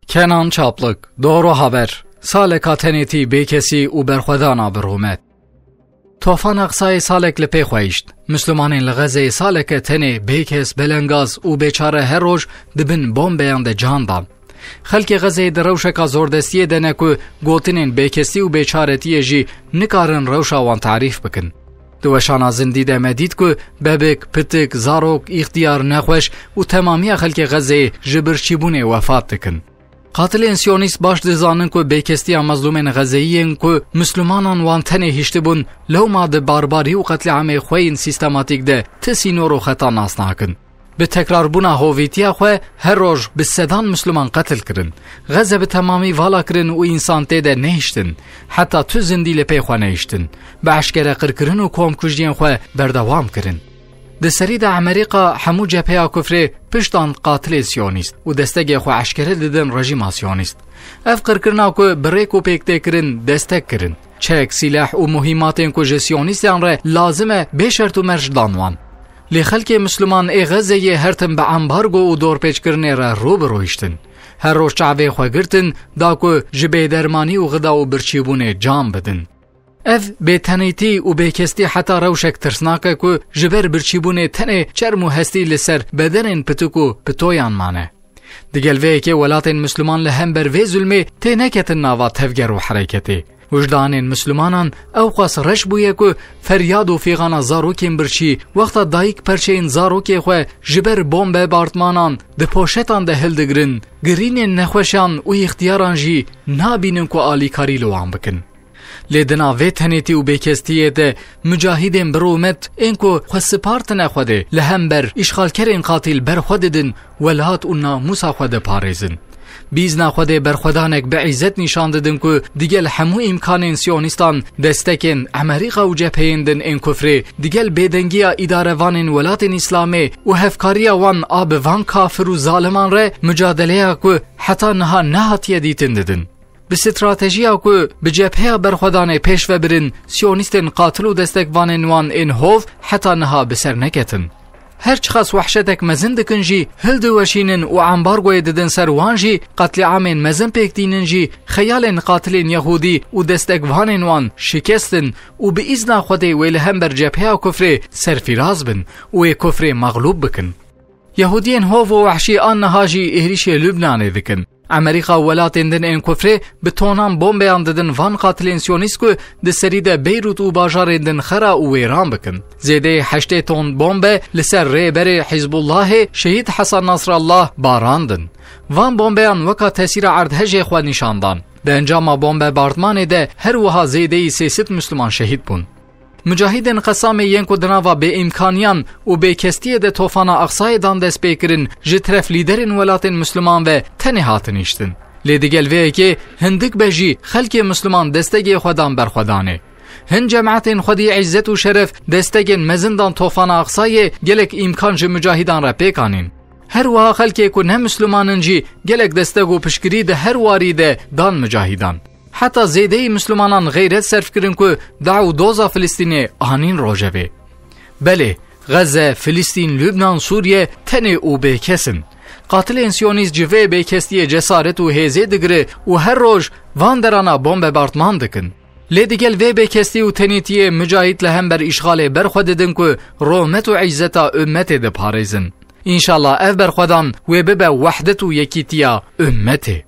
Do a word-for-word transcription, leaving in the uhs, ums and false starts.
Kenan Çaplik, Doğru Haber, saleka tenêtî, bêkesî û berxwedana bi rûmet. Tofana Qisayê salek li pê xwe îşt. Mislimanên li Xezeyê saleke tenê, bêkes, belengaz û bêçare her roj di bin bombeyan de can dan. Xelkê Xezeyê di rewşeka zordestiyê de ne ku gotinên bêkesî û bêçaretiyê jî nikarin rewşa wan tarîf bikin. Di weşana zindî de me dît ku bebik, pitik, zarok, îxtiyar, nexweş û temamiya xelkê Xezeyê ji birçîbûnê wefat dikin. Qatilên Siyonîst baş dizanin ku bêkestiya mezlûmên Xezeyî yên ku Mislimanan wan tenê hiştibûn, lewma di barbarî û qetlîamê xwe yên sîstematîk de ti sînor û xeta nas nakin. Bi tekrarbûna hovîtiya xwe her roj bi sedan Misliman qetil kirin. Xeze bi temamî vala kirin û însan tê de nehiştin. Heta tu zindî li pê xwe nehiştin. Bi eşkere qirkirin û komkujiyên xwe berdewam kirin. Di serî de Emerîka hemû cepheya kufrê pişt dan qatilê Siyonîst û destegê xwe eşkere didin rejîma Siyonîst. Ev qirkirina ku bi rêk û pêk tê kirin, destek kirin. Çek, sîleh û muhîmatên ku ji Siyonîstiyan re lazim e, bê şert û merc dan wan. Lê xelkê Misliman ê Xezeyê her tim bi ambargo û dorpêçkirinê re rû bi rû hiştin. Her roj çavê xwe girtin, da ku ji bêdermanî û xida û birçîbûnê can bidin. Ev bêtenêtî û bêkestî heta rewşek tirsnak e ku ji ber birçîbûnê tenê çerm û hestî li ser bedenên pitik û pitoyan mane. Digel vê yekê welatên Misliman li hember vê zulmê tê neketin nava tevger û hereketê. Wijdanên Mislimanan ewqas reş bûye ku feryad û fîxana zarokên birçî, wexta dayik perçeyên zarokê xwe ji ber bombebartmanan di poşetan de hildigirin, girînên nexweşan û îxtiyaran jî nabînin ku alîkarî li wan bikin. Lê di nav vê tenêtî û bêkestiyê de mucahîdên bi rûmet ên ku xwe spartine Xwedê li hember îşxalkerên qatîl berxwe didin, welat û namûsa xwe diparêzin. Bîzna Xwedê berxwedanek bi îzzet nîşan didin ku digel hemû îmkanên siyonîstan, destekên Emerîka û cepheyên din ên kufrê, digel bêdengiya îdarevanên welatên Îslamê û hevkariya wan a bi van kafir û zaliman re mucadeleya ku heta niha nehatiye dîtin didin. Bi stratejiya ku bi cepheya berxwedanê pêş ve birin, siyonîstên qatil û destekvanên wan ên hov heta niha bi ser neketin. Her çiqas wehşetek mezin dikin jî, hildiweşînin û ambargoyê didin ser wan jî, qetlîamên mezin pêk tînin jî, xeyalên qatilên Yehûdî û destekvanên wan şikestin û bi îzna Xwedê wê li hember cepheya kufrê serfîraz bin û wê kufrê mexlûb bikin. Yehûdiyên hov û wehşî an niha jî êrîşê Lubnanê dikin. Emerîka û welatên din ên kufrê bi tonan bombeyan didin van qatilên siyonîst ku di serî de Beyrût û bajarên din xera û wêran bikin. Zêdeyê heştê ton bombe li ser rêberê Hizbullahê Şehîd Hesen Nasrallah barandin. Van bombeyan weka tesîra erdhejê xwe nîşan dan. Di encama bombebartmanê de her wiha zêdeyî sê sed Misliman şehîd bûn. Mucahidên Qesamê yên ku di nava bêîmkaniyan û bêkestiyê de Tofana Aqsayê dan dest pê kirin, ji teref lîderên welatên Misliman ve tenê hatin hiştin. Lê digel vê yekê hindik be jî xelkê Misliman destegê xwe dan berxwedanê. Hin cemaetên xwedî îzzet û şeref destegên mezin dan Tofana Aqsayê, gelek îmkan ji mucahidan re pêk anîn. Her wiha xelkê ku ne Misliman in jî gelek destek û piştgirî di her warî de dan mucahidan. Heta zêdeyî Mislimanan xeyret serf kirin ku da û doza Filistînê anîn rojevê. Belê, Xeze, Filistîn, Lubnan, Sûriye tenê û bêkes in. Qatilên siyonîst ji vê bêkestiyê cesaret û hêzê digire û her roj van derana bombebartman dikin. Lê digel vê bêkestî û tenêtiyê mucahîd li hember îşxalê berxwe didin ku romet û îzzeta ummetê diparêzin. Înşallah ev berxwedan wê bibe wehdet û yekîtiya ummetê.